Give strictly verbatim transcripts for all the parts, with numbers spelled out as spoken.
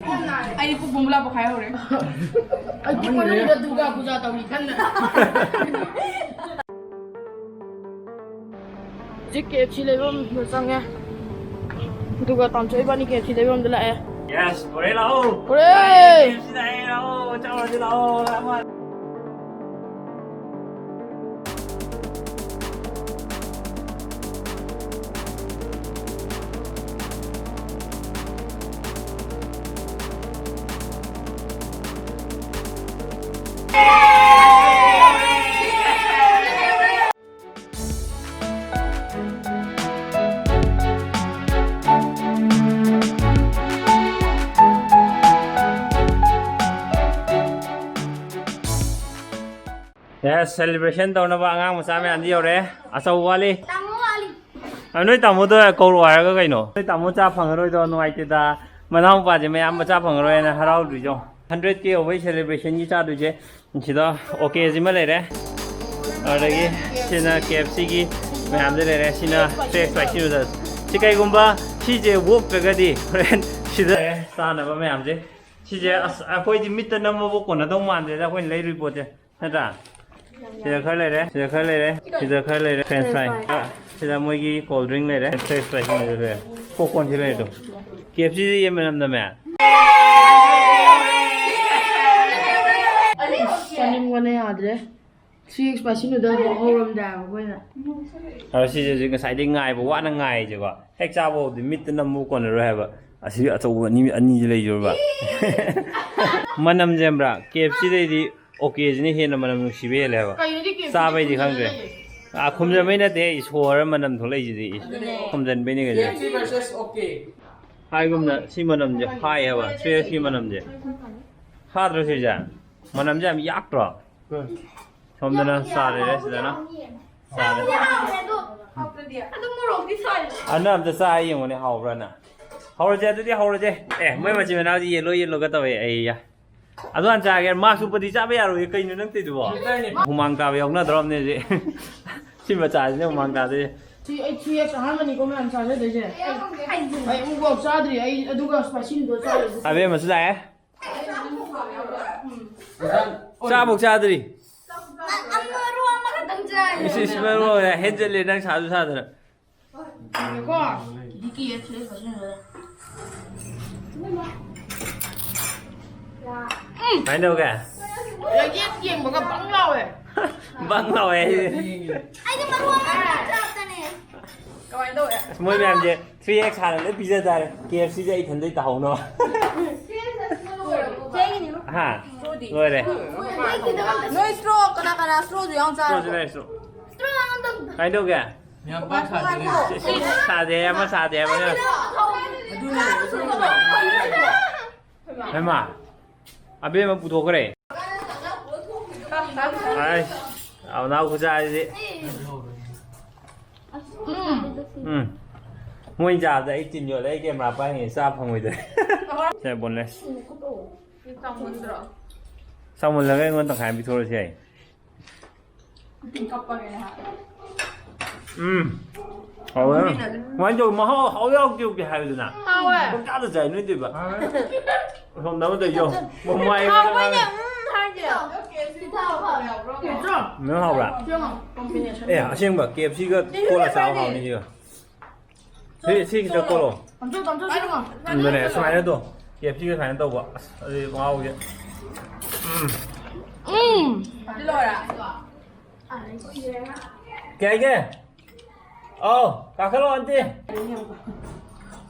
ꯑꯩꯗꯤ ꯄꯨꯛ ꯕꯣꯝꯕꯨꯂꯥ ꯄꯣꯈꯥꯏ ꯍꯧꯔꯦ꯫ ꯑꯩ ꯄꯨꯛ ꯃꯅꯨꯡꯗ ꯗꯨꯔꯒꯥ ꯄꯨꯖꯥ ꯇꯧꯔꯤ ꯀꯟꯅ꯫ ꯍꯧꯖꯤꯛ ꯀꯦ ꯑꯦꯐ ꯁꯤ ꯂꯩꯐꯝꯗ ꯆꯪꯉꯦ꯫ ꯑꯗꯨꯒ ꯇꯥꯝꯆꯧ ꯏꯕꯥꯅꯤ ꯀꯦ ꯑꯦꯐ ꯁꯤ ꯂꯩꯐꯝꯗ ꯂꯥꯛꯑꯦ꯫ ꯌꯦꯁ, ꯍꯣꯔꯦꯟ ꯂꯥꯛꯑꯣ꯫ ꯍꯣꯔꯦꯟ! ꯀꯦ ꯑꯦꯐ ꯁꯤ ꯂꯥꯛꯑꯦ, ꯂꯥꯛꯑꯣ, ꯆꯥꯎꯔꯁꯤ ꯂꯥꯛꯑꯣ, ꯂꯥꯛꯑꯣ꯫ Yes, celebration ꯇꯧꯅꯕ ꯑꯉꯥꯡ ꯃꯆꯥ ꯃꯌꯥꯝꯗꯤ ꯌꯧꯔꯛꯑꯦ꯫ ꯑꯆꯧꯕ ꯋꯥꯠꯂꯤ꯫ ꯇꯥꯃꯣ ꯋꯥꯠꯂꯤ꯫ ꯑ, ꯅꯣꯏ ꯇꯥꯃꯣꯗꯣ ꯀꯧꯔꯣ ꯍꯥꯏꯔꯒ ꯀꯩꯅꯣ? ꯅꯣꯏ ꯇꯥꯃꯣ ꯆꯥ ꯐꯪꯉꯔꯣꯏꯗꯣ ꯅꯨꯡꯉꯥꯏꯇꯦꯗ꯫ ꯃꯅꯥꯎꯄꯥꯁꯦ ꯃꯌꯥꯝ ꯃꯆꯥ ꯐꯪꯉꯔꯣꯏꯅ ꯍꯔꯥꯎꯗ꯭ꯔꯤꯁꯦ ꯌꯦꯡꯉꯣ꯫ Hundred K ꯌꯧꯕꯩ celebration ꯒꯤ ꯆꯥꯗꯣꯏꯁꯦ꯫ ꯁꯤꯗ ꯑꯣ ꯀꯦ ꯁꯤꯃ ꯂꯩꯔꯦ꯫ ꯑꯗꯒꯤ ꯁꯤꯅ ꯀꯦ ꯑꯦꯐ ꯁꯤ ꯒꯤ ꯃꯌꯥꯝꯗ ꯂꯩꯔꯦ꯫ ꯁꯤꯅ Three X Spicy Noodles꯫ ꯁꯤ ꯀꯩꯒꯨꯝꯕ ꯁꯤꯁꯦ ꯑꯣꯛꯇ꯭ꯔꯒꯗꯤ ꯍꯣꯔꯦꯟ ꯁꯤꯗ ꯆꯥꯅꯕ ꯃꯌꯥꯝꯁꯦ꯫ ꯁꯤꯁꯦ ꯑꯁ ꯑꯩꯈꯣꯏꯗꯤ ꯃꯤꯠꯇ ꯅꯝꯃꯕꯨ ꯀꯣꯟꯅꯗꯧ ꯃꯥꯟꯗꯦꯗ ꯑꯩꯈꯣꯏꯅ ꯂꯩꯔꯨꯏ ꯄꯣꯠꯁꯦ꯫ ꯅꯠꯇ꯭ꯔꯥ? ꯁꯤꯗ ꯈꯔ ꯂꯩꯔꯦ, ꯁꯤꯗ ꯈꯔ ꯂꯩꯔꯦ, ꯁꯤꯗ ꯈꯔ ꯂꯩꯔꯦ꯫ French fry꯫ ꯁꯤꯗ ꯃꯣꯏꯒꯤ cold drink ꯂꯩꯔꯦ꯫ French fry ꯁꯤꯡꯁꯨ ꯂꯩꯔꯦ꯫ Popcorn ꯁꯤ ꯂꯩꯔꯦ ꯑꯗꯨꯝ꯫ ꯀꯦ ꯑꯦꯐ ꯁꯤꯗ ꯌꯦꯟ ꯃꯅꯝ ꯅꯝꯃꯦ꯫ ꯆꯥꯅꯤꯡꯕꯅ ꯌꯥꯗ꯭ꯔꯦ꯫ Three X Spicy Noodle ꯐꯥꯎ ꯍꯧꯔꯝꯗꯦ ꯍꯥꯏꯕ ꯑꯩꯈꯣꯏꯅ꯫ ꯑꯗꯣ ꯁꯤꯁꯦ ꯍꯧꯖꯤꯛ ꯉꯁꯥꯏꯗꯒꯤ ꯉꯥꯏꯕ ꯋꯥꯅ ꯉꯥꯏꯔꯤꯁꯦꯀꯣ꯫ ꯍꯦꯛ ꯆꯥꯕ ꯍꯧꯕꯗꯤ ꯃꯤꯠꯇ ꯅꯝꯕ ꯀꯣꯟꯅꯔꯣꯏ ꯍꯥꯏꯕ꯫ ꯑꯁꯤ ꯑꯆꯧꯕ ꯑꯅꯤ, ꯑꯅꯤꯁꯤ ꯂꯩꯖꯔꯕ꯫ ꯃꯅꯝꯁꯦ ꯈꯪꯕ꯭ꯔꯥ? ꯀꯦ ꯑꯦꯐ ꯁꯤꯗꯩꯗꯤ ꯑꯣ ꯀꯦꯁꯤꯅ ꯍꯦꯟꯅ ꯃꯅꯝ ꯅꯨꯡꯁꯤꯕ ꯍꯦꯜꯂꯦ ꯍꯥꯏꯕ꯫ ꯀꯩꯅꯣꯗꯤ ꯀꯦ ꯑꯦꯐ ꯁꯤꯗꯤ ꯆꯥꯕꯩꯗꯤ ꯈꯨꯝꯖꯤꯜꯂ ꯈꯪꯗ꯭ꯔꯦ꯫ ꯂꯩꯌꯦ꯫ ꯑꯥ, ꯈꯨꯝꯖꯟꯕꯩ ꯅꯠꯇꯦ, ꯏꯁ ꯍꯣꯔ ꯃꯅꯝ ꯊꯣꯛꯂꯛꯏꯁꯤꯗꯤ꯫ ꯏꯁ, ꯑꯗꯨꯅꯦ꯫ ꯈꯨꯝꯖꯟꯕꯩꯅꯤ ꯀꯩꯅꯣ꯫ K F C versus OK꯫ ꯍꯥꯏꯒꯨꯝꯅ ꯁꯤ ꯃꯅꯝꯁꯦ ꯍꯥꯏ ꯍꯥꯏꯕ, ꯁꯤ ꯃꯅꯝꯁꯦ꯫ ꯍꯥꯗ꯭ꯔꯣ ꯁꯤꯁꯦ? ꯃꯅꯝꯁꯦ ꯌꯥꯝ ꯌꯥꯛꯇ꯭ꯔꯣ? ꯁꯣꯝꯗꯅ ꯆꯥ ꯂꯩꯔꯦ, ꯁꯤꯗꯅ ꯆꯥ ꯂꯩꯔꯦ꯫ ꯍꯥꯎꯋꯦ ꯑꯗꯣ, ꯍꯥꯎꯇ꯭ꯔꯗꯤ꯫ ꯑꯗꯨꯝ ꯃꯣꯔꯣꯛꯇꯤ ꯁꯥꯏ꯫ ꯑꯅ ꯑꯝꯇ ꯆꯥ ꯌꯦꯡꯉꯨꯅꯦ, ꯍꯥꯎꯕ꯭ꯔꯥꯅ꯫ ꯍꯧꯔꯁꯦ, ꯑꯗꯨꯗꯤ ꯍꯧꯔꯁꯦ꯫ ꯑꯦ, ꯃꯣꯏ ꯃꯆꯤꯟ ꯃꯅꯥꯎꯗꯤ ꯌꯦꯜꯂꯣ ꯌꯦꯜꯂꯣꯒ ꯇꯧꯋꯦ꯫ ꯑꯩ ꯌꯥ꯫ ꯑꯗꯨ ꯍꯥꯟꯅ ꯆꯥꯒꯦ꯫ ꯃꯥꯛꯁ ꯎꯞꯄꯗꯤ ꯆꯥꯕ ꯌꯥꯔꯣꯏꯌꯦ꯫ ꯀꯩꯅꯣ ꯅꯪ ꯇꯧꯏꯗꯨꯕꯣ? ꯍꯨꯃꯥꯡ ꯇꯥꯕ ꯌꯥꯎꯅꯗ꯭ꯔꯣꯝꯅꯦ ꯍꯧꯖꯤꯛ꯫ ꯁꯤ ꯃꯆꯥꯁꯤꯅ ꯍꯨꯃꯥꯡ ꯇꯥꯗꯣꯏꯁꯦ꯫ ꯁꯤ ꯑꯩ ꯊ꯭ꯔꯤ ꯑꯦꯛꯁ ꯑꯍꯥꯟꯕꯅꯤꯀꯣ ꯃꯌꯥꯝ ꯆꯥꯖꯗꯣꯏꯁꯦ꯫ ꯑꯩ ꯑꯃꯨꯛꯐꯥꯎ ꯆꯥꯗ꯭ꯔꯤ꯫ ꯑꯩ ꯑꯗꯨꯒ ꯁ꯭ꯄꯥꯏꯁꯤꯗꯣ ꯆꯥꯔꯦ꯫ ꯑꯕꯦꯝꯃꯁꯨ ꯂꯥꯛꯑꯦ꯫ ꯆꯥꯕꯨꯛ ꯆꯥꯗ꯭ꯔꯤ꯫ ꯃꯔꯨ ꯑꯃꯈꯛꯇꯪ ꯆꯥꯏ꯫ ꯏꯁ, ꯏꯁ, ꯃꯔꯨ ꯑꯃ ꯍꯦꯟꯖꯜꯂꯦ ꯅꯪ ꯁꯥꯁꯨ ꯁꯥꯗꯅ꯫ ꯀꯣ꯫ ꯀꯃꯥꯏꯅ ꯇꯧꯒꯦ? ꯂꯩꯒꯦꯠ ꯌꯦꯡꯕꯒ ꯕꯪ ꯂꯥꯎꯋꯦ꯫ ꯕꯪ ꯂꯥꯎꯋꯦ꯫ ꯑꯩꯗꯤ ꯃꯔꯨ ꯑꯃ ꯆꯥꯕꯅꯦ꯫ ꯀꯃꯥꯏꯅ ꯇꯧꯋꯦ? ꯑꯁ, ꯃꯣꯏ ꯃꯌꯥꯝꯁꯦ ꯊ꯭ꯔꯤ ꯑꯦꯛꯁ ꯍꯥꯟꯅ ꯂꯣꯏ ꯄꯤꯖ ꯇꯥꯔꯦ꯫ ꯀꯦ ꯑꯦꯐ ꯁꯤꯁꯦ ꯑꯩ ꯏꯊꯟꯗꯩ ꯇꯥꯍꯧꯅꯕ꯫ ꯍꯥ? ꯂꯣꯏꯔꯦ꯫ ꯅꯣꯏ ꯁ꯭ꯇ꯭ꯔꯣ ꯀꯅꯥ ꯀꯅꯥ ꯁ꯭ꯇ꯭ꯔꯣꯁꯨ ꯌꯥꯎꯅ ꯆꯥꯔꯣ? ꯁ꯭ꯇ꯭ꯔꯣꯁꯦ ꯂꯩꯔꯁꯨ꯫ ꯀꯃꯥꯏꯅ ꯇꯧꯒꯦ? ꯌꯥꯝ ꯄꯥꯛ ꯁꯥꯗꯦꯅꯦ꯫ ꯁꯤ, ꯁꯤ ꯁꯥꯗꯦ, ꯑꯃ ꯁꯥꯗꯦ, ꯑꯃꯅ꯫ ꯑꯗꯨꯅꯦ, ꯑꯗꯨꯅꯦ꯫ ꯍꯩꯃꯥ, ꯑꯕꯦꯝꯃ ꯄꯨꯊꯣꯛꯈ꯭ꯔꯦ꯫ ꯑꯩꯁ, ꯑꯅꯥꯎ ꯈꯨꯆꯥꯁꯤꯗꯤ꯫ ꯎꯝ꯫ ꯃꯣꯏ ꯆꯥꯕꯗ ꯑꯩ ꯇꯤꯟ ꯌꯣꯠꯂꯦ, ꯑꯩ ꯀꯦꯃꯦꯔꯥ ꯄꯥꯏꯔꯤꯉꯩ ꯆꯥ ꯐꯪꯉꯣꯏꯗꯣꯏ꯫ ꯁꯦ, ꯕꯣꯟꯂꯦꯁ꯫ ꯆꯥꯎꯃꯜꯂꯒ ꯑꯩꯉꯣꯟꯗ ꯇꯪꯈꯥꯏ ꯑꯃ ꯄꯤꯊꯣꯔꯛꯑꯁꯨ ꯌꯥꯏ꯫ ꯎꯝ꯫ ꯍꯥꯎꯋꯦ꯫ ꯀꯃꯥꯏꯅ ꯇꯧ? ꯃꯍꯥꯎ ꯍꯥꯎ ꯌꯥꯎꯗꯦ ꯌꯥꯎꯗꯦ ꯍꯥꯏꯕꯗꯨꯅ꯫ ꯍꯥꯎꯋꯦ꯫ ꯄꯪꯆꯥꯗ ꯆꯥꯏ ꯅꯣꯏ ꯇꯧꯏꯕ꯫ ꯑꯁꯣꯝꯗ ꯑꯃ ꯇꯧꯏꯗꯣ꯫ ꯃꯃꯥꯏ ꯍꯥꯎꯕꯩꯅꯦ, ꯎꯝ ꯍꯥꯏꯁꯦ꯫ ꯅꯪ ꯍꯥꯎꯕ꯭ꯔꯥ? ꯀꯣꯝꯕꯤꯅꯦꯁꯟ꯫ ꯑꯦ, ꯑꯁꯦꯡꯕ ꯀꯦ ꯑꯦꯐ ꯁꯤꯒ ꯀꯣꯠꯂ ꯆꯥꯕ ꯍꯥꯎꯅꯤ ꯁꯤꯒ꯫ ꯁꯤ, ꯁꯤ ꯈꯤꯇ ꯀꯣꯠꯂꯣ꯫ ꯇꯝꯊꯣꯛ, ꯇꯝꯊꯣꯛ, ꯁꯤ ꯌꯦꯡꯉꯣ꯫ ꯑꯗꯨꯅꯦ, ꯁꯨꯃꯥꯏꯅ ꯇꯧ꯫ ꯀꯦ ꯑꯦꯐ ꯁꯤꯒ ꯁꯨꯃꯥꯏꯅ ꯇꯧꯕ꯫ ꯑꯁ, ꯑꯗꯨꯗꯤ ꯃꯍꯥꯎꯁꯦ꯫ ꯎꯝ꯫ ꯎꯝ꯫ ꯁꯤ ꯂꯣꯏꯔꯦ꯫ ꯀꯩ ꯍꯥꯏꯒꯦ? ꯑꯧ, ꯀꯥꯈꯠꯂꯣ, ꯑꯟꯇꯤ꯫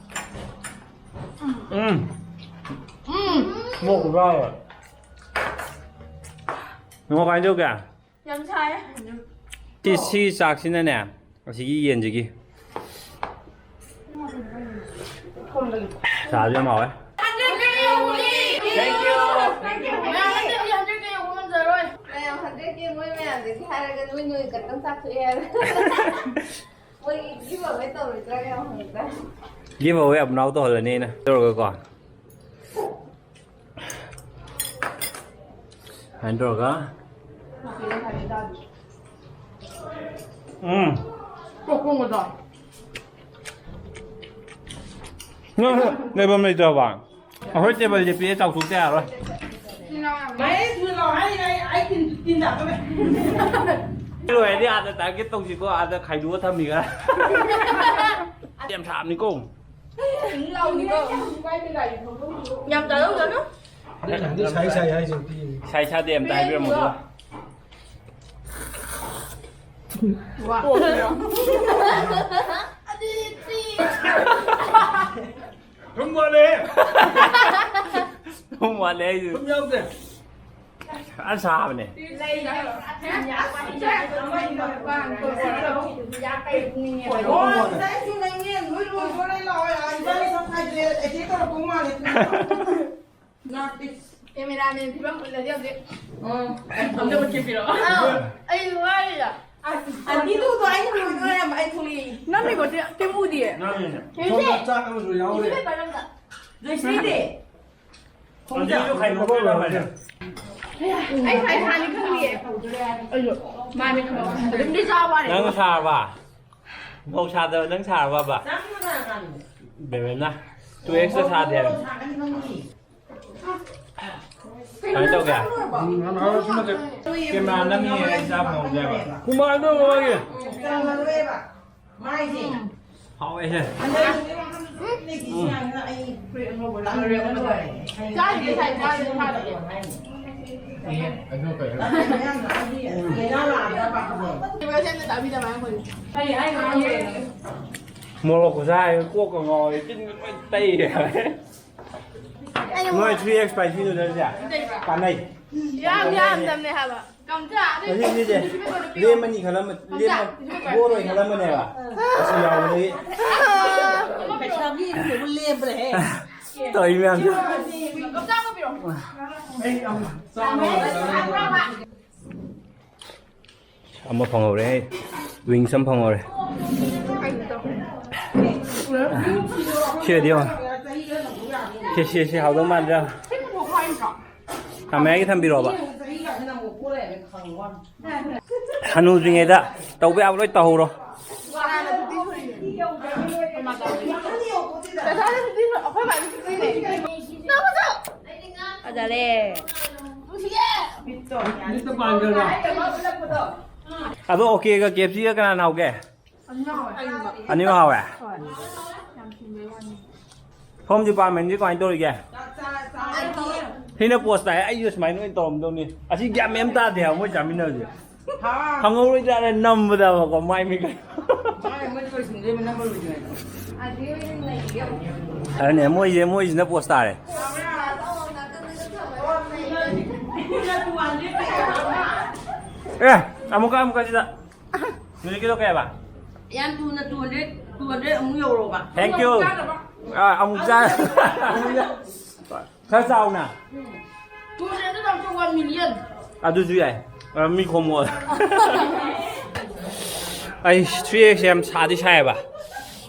ꯎꯝ꯫ ꯎꯝ꯫ ꯅꯣꯛꯄ ꯌꯥꯎꯔꯣꯏ꯫ ꯅꯣꯡꯃ ꯀꯃꯥꯏꯅ ꯇꯧꯒꯦ? ꯌꯥꯝ ꯁꯥꯏꯌꯦ꯫ ꯁꯤ, ꯁꯤ ꯆꯥꯛꯁꯤꯅꯅꯦ, ꯑꯁꯤꯒꯤ ꯌꯦꯟꯁꯤꯒꯤ꯫ ꯆꯥꯁꯨ ꯌꯥꯝ ꯍꯥꯎꯋꯦ꯫ Thank you. ꯃꯌꯥꯝ hundred K ꯃꯣꯏ ꯃꯌꯥꯝꯗꯒꯤ ꯍꯥꯏꯔꯒ ꯅꯣꯏ, ꯅꯣꯏ ꯈꯛꯇꯪ ꯆꯥꯊꯣꯛꯑꯦ ꯍꯥꯏꯕ꯫ ꯃꯣꯏ give away ꯇꯧꯔꯣꯏꯗ꯭ꯔꯥ ꯌꯥꯝ ꯍꯪꯉꯛꯇ꯭ꯔꯥ? Give away ꯑꯞꯅꯥꯎ ꯇꯧꯍꯜꯂꯅꯤꯅ ꯇꯧꯔꯒꯀꯣ꯫ ꯁꯨꯃꯥꯏꯅ ꯇꯧꯔꯒ꯫ ꯎꯝ꯫ ꯀꯣꯛ ꯀꯣꯡꯒꯗꯣ꯫ ꯅꯪ ꯂꯩꯐꯝ ꯂꯩꯇ꯭ꯔꯕ? ꯑꯩꯈꯣꯏ ꯇꯦꯕꯜꯁꯦ ꯄꯤꯔꯦ, ꯆꯥꯎꯊꯣꯛꯇ ꯌꯥꯔꯣꯏ꯫ ꯃꯍꯦꯁ, ꯊꯨꯅ ꯂꯥꯎ ꯍꯥꯏꯔꯤꯉꯩ ꯑꯩ ꯇꯤꯟ, ꯇꯤꯟ ꯇꯥꯗꯧꯔꯦ꯫ ꯂꯣꯏꯔꯗꯤ ꯑꯥꯗ ꯇꯥꯔꯒꯦꯠ ꯇꯧꯁꯤꯀꯣ, ꯑꯥꯗ ꯈꯥꯏꯗꯣꯛꯑ ꯊꯝꯃꯤꯒ꯫ ꯌꯥꯝ ꯁꯥꯕꯅꯤꯀꯣ꯫ ꯂꯥꯎꯅꯤꯀꯣ꯫ ꯌꯥꯝ ꯆꯥꯔꯧꯒꯅꯨ꯫ ꯁꯥꯏ ꯁꯥꯏ ꯍꯥꯏꯁꯦ ꯄꯤꯅꯤ꯫ ꯁꯥꯏ ꯁꯥꯗꯦ ꯑꯝꯇ ꯍꯥꯏꯕꯤꯔꯝꯃꯣ꯫ ꯋꯥ꯫ ꯊꯨꯝ ꯋꯥꯠꯂꯦ꯫ ꯊꯨꯝ ꯋꯥꯠꯂꯦ ꯑꯩꯁꯨ꯫ ꯊꯨꯝ ꯌꯥꯎꯗꯦ꯫ ꯐꯖꯅ ꯁꯥꯕꯅꯦ꯫ ꯑꯣ, ꯉꯁꯥꯏ ꯁꯤ ꯅꯪꯅꯦ, ꯅꯣꯏ ꯂꯣꯏꯗꯣꯔꯦ ꯂꯥꯛꯑꯣ꯫ ꯏꯕꯥꯅꯤ ꯁꯝ ꯈꯥꯏꯗ꯭ꯔꯦ, ꯑꯦꯇꯦꯛ ꯇꯧꯔꯛꯄ ꯃꯥꯜꯂꯦ꯫ ꯅꯠꯇꯦ꯫ ꯀꯦꯃꯦꯔꯥꯃꯦꯟ ꯐꯤꯕꯝ ꯎꯠꯂꯗꯤ ꯍꯧꯖꯤꯛ꯫ ꯑꯣ, ꯑꯝꯇ ꯎꯠꯀꯦ ꯄꯤꯔꯛꯑꯣ꯫ ꯑꯥ, ꯑꯩ ꯋꯥꯔꯤꯔ? ꯑꯁ, ꯑꯅꯤꯗꯨꯗꯣ ꯑꯩꯅ ꯂꯣꯏꯗꯣꯔꯦ, ꯑꯩ ꯊꯣꯛꯂꯛꯑꯦ꯫ ꯅꯪ ꯃꯤꯡ ꯎꯗꯦ, ꯀꯩꯝ ꯎꯗꯤꯌꯦ꯫ ꯅꯪꯅꯤꯅꯦ꯫ ꯁꯣꯝꯗ ꯆꯥꯛ ꯑꯃꯁꯨ ꯌꯥꯎꯔꯦ꯫ ꯅꯨꯡꯁꯤꯠ ꯄꯥꯏꯔꯝꯗ꯫ ꯂꯣꯏꯁꯤꯜꯂꯦ꯫ ꯑꯅꯤꯗꯨ ꯈꯥꯏꯗꯣꯛꯑꯒ ꯂꯣꯏꯔꯦ꯫ ꯑꯩ ꯁꯥꯏ ꯁꯥꯅꯤ ꯈꯪꯗꯤꯌꯦ꯫ ꯑꯩꯁꯨ꯫ ꯃꯥꯅꯤ ꯈꯪꯉꯦ꯫ ꯑꯗꯨꯝꯗꯤ ꯆꯥꯕ ꯋꯥꯅꯤ꯫ ꯅꯪ ꯁꯥꯔꯕ? ꯃꯧ ꯁꯥꯗꯕ ꯅꯪ ꯁꯥꯔꯕꯕ? ꯕꯦꯕꯦꯝꯅ꯫ ꯇꯨ ꯑꯦꯛꯁꯇ ꯁꯥꯗꯦ ꯍꯥꯏꯕ꯫ ꯀꯃꯥꯏꯅ ꯇꯧꯒꯦ? ꯎꯝ, ꯌꯥꯝ ꯍꯥꯎꯋꯦ, ꯁꯤ ꯅꯠꯇꯦ꯫ ꯀꯦꯃꯦꯔꯥ ꯅꯝꯃꯤ ꯑꯩ ꯆꯥꯕ ꯉꯝꯗꯦꯕ꯫ ꯍꯨꯃꯥꯡꯗꯣ ꯉꯥꯏꯔꯦ꯫ ꯍꯥꯎꯋꯦꯍꯦ꯫ ꯆꯥꯗ꯭ꯔꯤ, ꯉꯁꯥꯏ ꯆꯥꯗ꯭ꯔꯤ, ꯊꯥꯗ꯭ꯔꯤ꯫ ꯃꯣꯔꯣꯛ ꯈꯨꯁꯥ ꯍꯥꯏꯕ ꯀꯣꯛꯀ ꯉꯥꯎꯔꯦ, ꯆꯤꯟꯒ ꯂꯣꯏ ꯇꯩꯔꯦ꯫ ꯅꯣꯏ ꯊ꯭ꯔꯤ ꯑꯦꯛꯁ ꯁ꯭ꯄꯥꯏꯁꯤ ꯅꯨꯗꯜꯁꯦ ꯀꯥꯟꯅꯩ꯫ ꯌꯥꯝ ꯌꯥꯝꯗꯕꯅꯦ ꯍꯥꯏꯕ꯫ ꯉꯁꯤꯁꯦ ꯂꯦꯝꯃꯅꯤ ꯈꯜꯂꯝꯕ, ꯂꯦꯝꯃ-, ꯕꯣꯔ ꯑꯣꯏ ꯈꯜꯂꯝꯕꯅꯦꯕ꯫ ꯑꯁꯤ ꯌꯥꯎꯕꯗꯒꯤ ꯄꯩꯁꯥꯒꯤ ꯏꯃꯨꯡꯗꯕꯨ ꯂꯦꯝꯕ꯭ꯔꯥꯍꯦ? ꯇꯧꯔꯤ ꯃꯌꯥꯝꯁꯦ꯫ ꯑꯃ ꯐꯪꯍꯧꯔꯦ꯫ ꯋꯤꯡꯁ ꯑꯃ ꯐꯪꯍꯧꯔꯦ꯫ ꯁꯤꯗꯤ ꯌꯦꯡꯉꯣ꯫ ꯁꯤ, ꯁꯤ, ꯁꯤ ꯍꯥꯎꯗꯧ ꯃꯥꯟꯗ꯭ꯔꯥ? ꯃꯌꯥꯏꯒꯤ ꯊꯝꯕꯤꯔꯣꯕ꯫ ꯍꯅꯨꯗ꯭ꯔꯤꯉꯩꯗ ꯇꯧꯕ ꯌꯥꯕ ꯂꯣꯏ ꯇꯧꯍꯧꯔꯣ꯫ ꯐꯖꯔꯦ꯫ ꯑꯗꯣ ꯑꯣꯀꯦꯒ ꯀꯦ ꯑꯦꯐ ꯁꯤꯒ ꯀꯅꯥꯅ ꯍꯥꯎꯒꯦ? ꯑꯅꯤꯃꯛ ꯍꯥꯎꯋꯦ꯫ ꯍꯣꯝ ꯗꯤꯄꯥꯔꯠꯃꯦꯟꯗꯤ ꯀꯃꯥꯏꯅ ꯇꯧꯔꯤꯒꯦ? ꯁꯤꯅ ꯄꯣꯁ ꯇꯥꯏ, ꯑꯩꯁꯨ ꯁꯨꯃꯥꯏꯅ ꯑꯣꯏꯅ ꯇꯧꯔꯝꯗꯧꯅꯤ꯫ ꯑꯁꯤ ꯒ꯭ꯌꯥꯟ ꯃꯦꯟ ꯇꯥꯗꯦ ꯍꯥꯏꯕ ꯃꯣꯏ ꯆꯥꯃꯤꯟꯅꯕꯁꯦ꯫ ꯈꯪꯍꯧꯔꯣꯏꯗ꯭ꯔꯥꯅ ꯅꯝꯕꯗꯕꯀꯣ ꯃꯥꯏ ꯃꯤꯠꯀ꯫ ꯑꯗꯨꯅꯦ ꯃꯣꯏꯁꯦ, ꯃꯣꯏꯁꯤꯅ ꯄꯣꯁ ꯇꯥꯔꯦ꯫ ꯑꯦ, ꯑꯃꯨꯛꯀ, ꯑꯃꯨꯛꯀ ꯁꯤꯗ꯫ ꯅꯨꯃꯤꯠ ꯀꯤꯂꯣ ꯀꯌꯥꯕ? ꯌꯥꯝ ꯊꯨꯅ two hundred, two hundred ꯑꯃꯨꯛ ꯌꯧꯔꯣꯕ꯫ Thank you꯫ ꯑꯥ, ꯑꯃꯨꯛ ꯆꯥ-, ꯈꯔ ꯆꯥꯎꯅ꯫ Two hundred ꯇꯧꯔꯁꯨ one million꯫ ꯑꯗꯨꯁꯨ ꯌꯥꯏ꯫ ꯑ, ꯃꯤ ꯈꯣꯝꯃꯣ꯫ ꯑꯩ three X ꯌꯥꯝ ꯁꯥꯗꯤ ꯁꯥꯏꯌꯦꯕ꯫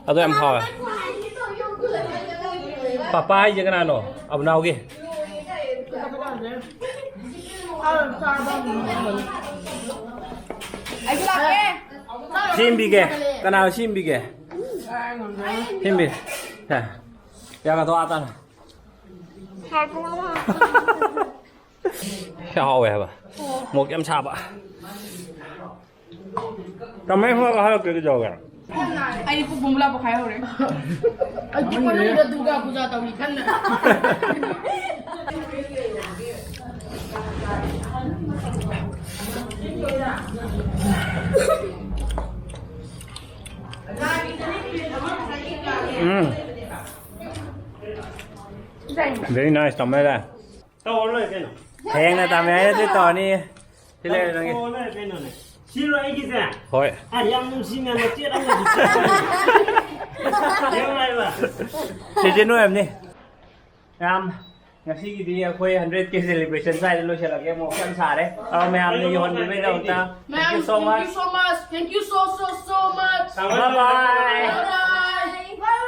ꯑꯗꯣ ꯌꯥꯝ ꯍꯥꯎꯋꯦ꯫ ꯄꯄꯥ ꯍꯥꯏꯁꯦ ꯀꯅꯥꯅꯣ? ꯑꯕꯨꯅꯥꯎꯒꯤ꯫ ꯑꯩꯁꯨ ꯂꯥꯛꯀꯦ꯫ ꯁꯦꯝꯕꯤꯒꯦ꯫ ꯀꯅꯥꯅ ꯁꯦꯝꯕꯤꯒꯦ? ꯁꯦꯝꯕꯤ꯫ ꯁꯦ꯫ ꯌꯥꯒꯗꯣ ꯑꯥ ꯇꯥꯅ꯫ ꯁꯤ ꯍꯥꯎꯋꯦ ꯍꯥꯏꯕ꯫ ꯃꯣꯔꯣꯛ ꯌꯥꯝ ꯁꯥꯕ꯫ ꯀꯃꯥꯏ ꯍꯣꯏ ꯍꯥꯏꯔꯛꯀꯦ ꯀꯩꯗꯧꯔꯒꯦ? ꯑꯩꯗꯤ ꯄꯨꯛ ꯕꯣꯝꯕꯨꯂꯥ ꯄꯣꯈꯥꯏ ꯍꯧꯔꯦ꯫ ꯑꯩ ꯄꯨꯛ ꯃꯅꯨꯡꯗ ꯗꯨꯔꯒꯥ ꯄꯨꯖꯥ ꯇꯧꯔꯤ ꯀꯟꯅ꯫ ꯎꯝ꯫ Very nice, ꯇꯝꯃꯦ꯫ ꯇꯧꯔ ꯂꯣꯏꯔꯦ ꯀꯩꯅꯣ꯫ ꯍꯌꯦꯡꯅ ꯇꯝꯃꯦ ꯍꯥꯏꯔꯗꯤ ꯇꯧꯔꯅꯤ꯫ ꯁꯤ ꯂꯩꯔꯦ ꯅꯪꯒꯤ꯫ ꯇꯧꯔ ꯂꯣꯏꯔꯦ ꯀꯩꯅꯣꯅꯦ꯫ ꯁꯤꯔꯣ ꯑꯩꯒꯤꯁꯦ? ꯍꯣꯏ꯫ ꯑ, ꯌꯥꯝ ꯅꯨꯡꯁꯤꯅ ꯃꯆꯦꯠ ꯑꯃꯁꯨ ꯆꯦꯠꯄꯅꯤ꯫ ꯌꯦꯡꯉꯨ ꯍꯥꯏꯕ꯫ ꯁꯤꯁꯦ ꯅꯣꯏ ꯑꯣꯏꯔꯝꯅꯤ꯫ ꯌꯥꯝ ꯉꯁꯤꯒꯤꯗꯤ ꯑꯩꯈꯣꯏ hundred K celebration ꯁ꯭ꯋꯥꯏꯗ ꯂꯣꯏꯁꯤꯜꯂꯒꯦ꯫ ꯃꯣꯔꯣꯛ ꯌꯥꯝ ꯁꯥꯔꯦ꯫ ꯑ, ꯃꯌꯥꯝꯅ ꯌꯧꯍꯟꯕꯤꯕꯩꯗꯃꯛꯇ thank you so much. Thank you so, so, so much. Bye bye. Bye bye. Bye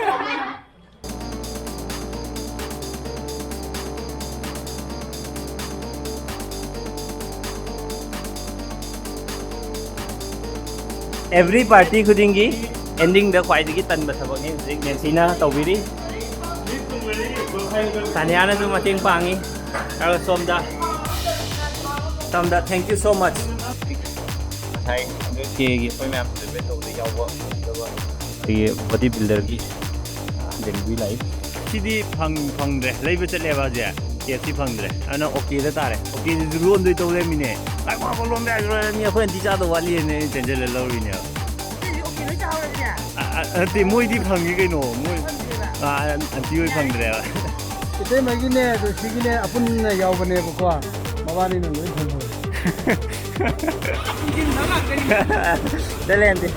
bye. Every party ꯈꯨꯗꯤꯡꯒꯤ ꯑꯦꯟꯗꯤꯡꯗ ꯈ꯭ꯋꯥꯏꯗꯒꯤ ꯇꯟꯕ ꯊꯕꯛꯅꯤ ꯍꯧꯖꯤꯛ ꯅꯦꯟꯁꯤꯅ ꯇꯧꯕꯤꯔꯤ꯫ ꯇꯥꯅꯤꯌꯥꯅꯁꯨ ꯃꯇꯦꯡ ꯄꯥꯡꯉꯤ꯫ ꯑꯗꯨꯒ ꯁꯣꯝꯗ, ꯁꯣꯝꯗ, thank you so much꯫ ꯉꯁꯥꯏ ꯀꯦꯒꯤ ꯑꯩꯈꯣꯏ ꯃꯌꯥꯝ ꯁꯦꯂꯦꯕ꯭ꯔꯦꯠ ꯇꯧꯕꯗ ꯌꯥꯎꯕ ꯉꯝꯗꯕ ꯑꯩꯈꯣꯏꯒꯤ ꯕꯣꯗꯤ ꯕꯤꯜꯗꯔꯒꯤ ꯗꯦꯂꯤꯚꯔꯤ ꯂꯥꯛꯏ꯫ ꯁꯤꯗꯤ ꯐꯪ-, ꯐꯪꯗ꯭ꯔꯦ꯫ ꯂꯩꯕ ꯆꯠꯂꯦꯕ ꯍꯧꯖꯤꯛ꯫ ꯀꯦ ꯑꯦꯐ ꯁꯤ ꯐꯪꯗ꯭ꯔꯦ꯫ ꯑꯗꯨꯅ ꯑꯣꯀꯦꯗ ꯇꯥꯔꯦ꯫ ꯑꯣꯀꯦꯁꯤꯁꯨ ꯂꯣꯟꯗꯣꯏ ꯇꯧ ꯂꯩꯔꯝꯃꯤꯅꯦ꯫ ꯉꯥꯏꯈꯣ, ꯉꯥꯏꯈꯣ, ꯂꯣꯟꯕ ꯌꯥꯈꯤꯔꯣꯏ꯫ ꯃꯤ ꯑꯩꯈꯣꯏ ꯑꯟꯇꯤ ꯆꯥꯗꯧ ꯋꯥꯠꯂꯤꯅ ꯑꯩꯅ ꯆꯦꯟꯁꯤꯜꯂ ꯂꯧꯔꯤꯅꯦꯕ꯫ ꯑꯇꯩꯗꯤ ꯑꯣꯀꯦ ꯂꯣꯏ ꯆꯥꯍꯧꯔꯕꯅꯦ? ꯑ, ꯑ, ꯅꯠꯇꯦ, ꯃꯣꯏꯗꯤ ꯐꯪꯉꯤ ꯀꯩꯅꯣ꯫ ꯃꯣꯏ, ꯐꯪꯗ꯭ꯔꯦꯕ꯫ ꯑ, ꯑꯟꯇꯤ ꯍꯣꯏ ꯐꯪꯗ꯭ꯔꯦꯕ꯫ ꯏꯇꯩꯃꯒꯤꯅꯦ, ꯑꯗꯨ ꯁꯤꯒꯤꯅꯦ, ꯑꯄꯨꯟꯅ ꯌꯥꯎꯕꯅꯦꯕꯀꯣ꯫ ꯃꯕꯥꯅꯤꯅ ꯂꯣꯏ ꯐꯪꯍꯧꯔꯦ꯫ ꯏꯟꯖꯤꯟꯕ ꯉꯥꯛꯇꯅꯤ꯫ ꯆꯠꯂꯦ, ꯑꯟꯇꯤ꯫